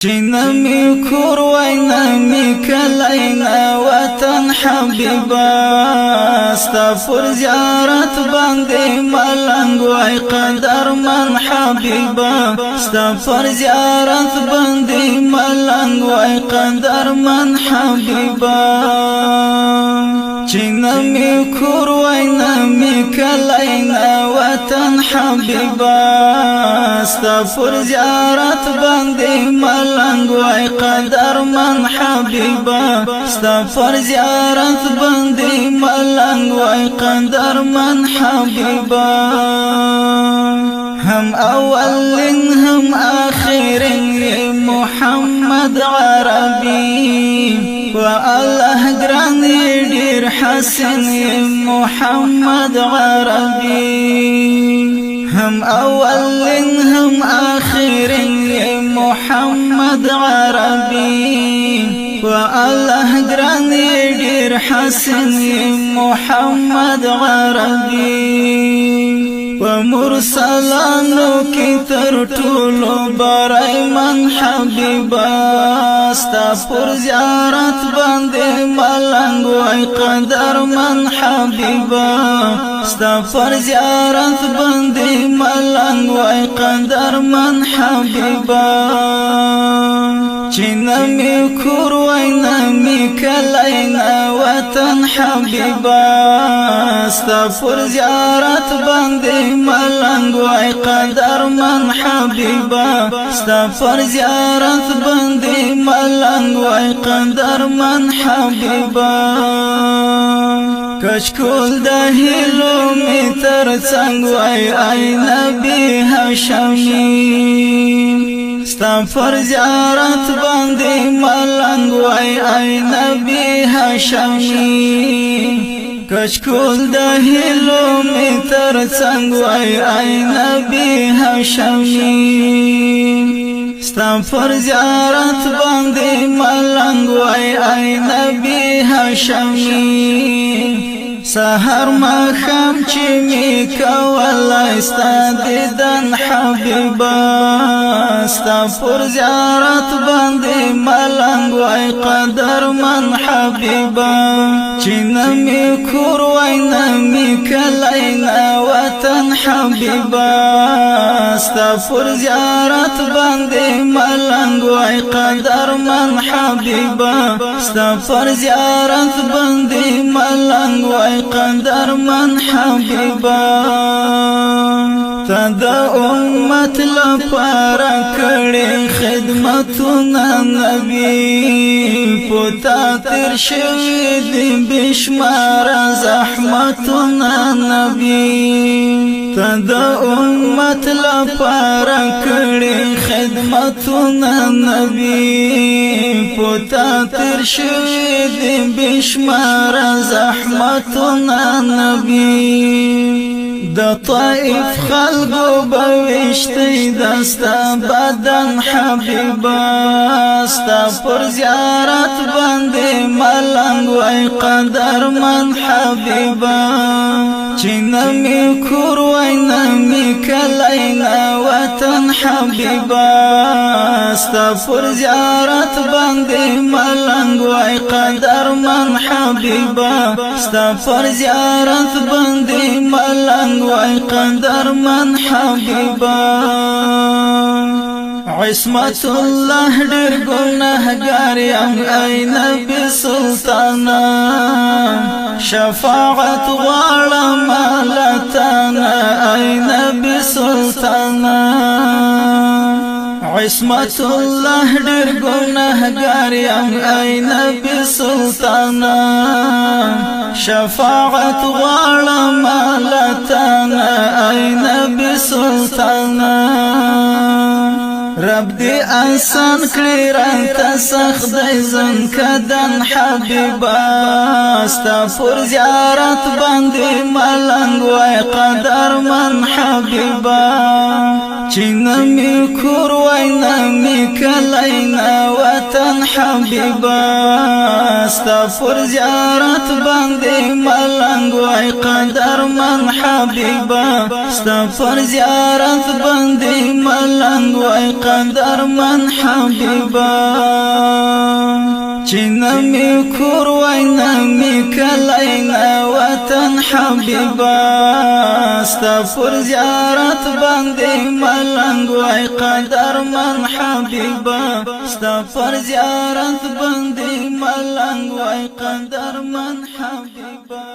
چې نه مې کور وای، نه مې کلی، نه وطن حبیبا، ستا پر زیارت باندې ملنګ وای قدر من حبیبا، ستا پر زیارت باندې ملنګ وای قدر من حبیبا. چې نه مې کور وای، نه مې کلی، نه وطن حبیبا، ستا پر زیارت باندې ملنګ وای قدر من حبیبا، ستا پر زیارت باندې ملنګ وای قدر من حبیبا. هم اولین هم آخرین محمد عربي، و الله ګران ډیر حسن محمد عربي. هم اولین هم آخرین محمد عربي، و الله ګران ډیر حسن محمد عربي. و مرسلانو کې تر ټولو برای من حبیبا، ستا پر زیارت باندې ملنګ وای قدر من حبیبا، ستا پر زیارت باندې ملنګ وای قدر من حبیبا. چې نه مې کور وای، نه مې کلی، نه وطن حبیبا، ستا پر زیارت باندې ملنګ وای قدر من حبیبا، ستا پر زیارت باندې ملنګ وای قدر من حبیبا. کچکول د هیلو می تر څنګ وای ای نبی هاشمي، ستا پر زیارت باندې ملنګ وای ای نبی هاشمي. کچکول د هیلو می تر څنګ وای ای نبی هاشمي، ستا پر زیارت باندې ملنګ وای ای نبی هاشمي. سحر ماښام چې می کولای ستا دیدن حبیبا، ستا پر زیارت باندې ملنګ وای قدر من حبیبا. چې نه مې کور وای، نه مې کلی، نه وطن حبیبا، ستا پر زیارت باندې ملنګ وای قدر من حبیبا، ستا پر زیارت باندې ملنګ وای قدر من حبیبا. ته د امت لپاره کړې خدمتونه نبی، پتا تر شوی دی بشمار زحمتونه نبی. ته د امت لپاره کړې خدمتونه نبی، پتا تر شوی دی بشمار زحمتونه نبی. د طائف خلقو بوشتی دستا بدن حبیبا، ستا پر زیارت باندې ملنګ وای قدر من حبیبا. چې نه مې کور وای، نه مې کلی، نه وطن حبیبا، ستا پر زیارت باندې ملنګ وای قدر من حبیبا، ستا پر زیارت باندې ملنګ وای قدر من حبیبا. عصمت الله ډیر ګناهګار یم ای نبی سلطانا، شفاعت غواړم لتانا ای نبی سلطانا. عصمت الله ډیر ګناهګار یم ای نبی سلطانا، شفاعت غواړم لتانا ای نبی سلطانا. رب دې آسان کړی راته سخت دی زن کدن حبیبا، ستا پر زیارت باندې ملنګ وای قدر من حبیبا. چې نه مې کور وای، نه مې کلی، نه وطن وطن حبیبا. ستا پر زیارت باندې ملنګ وای قدر من حبیبا، ستا پر زیارت باندې ملنګ وای قدر من حبیبا. چې نه مې کور وای، نه مې کلی، نه وطن حبیبا، ستا پر زیارت باندې ملنګ وای قدر من حبیبا، ستا پر زیارت باندې ملنګ وای قدر من حبیبا.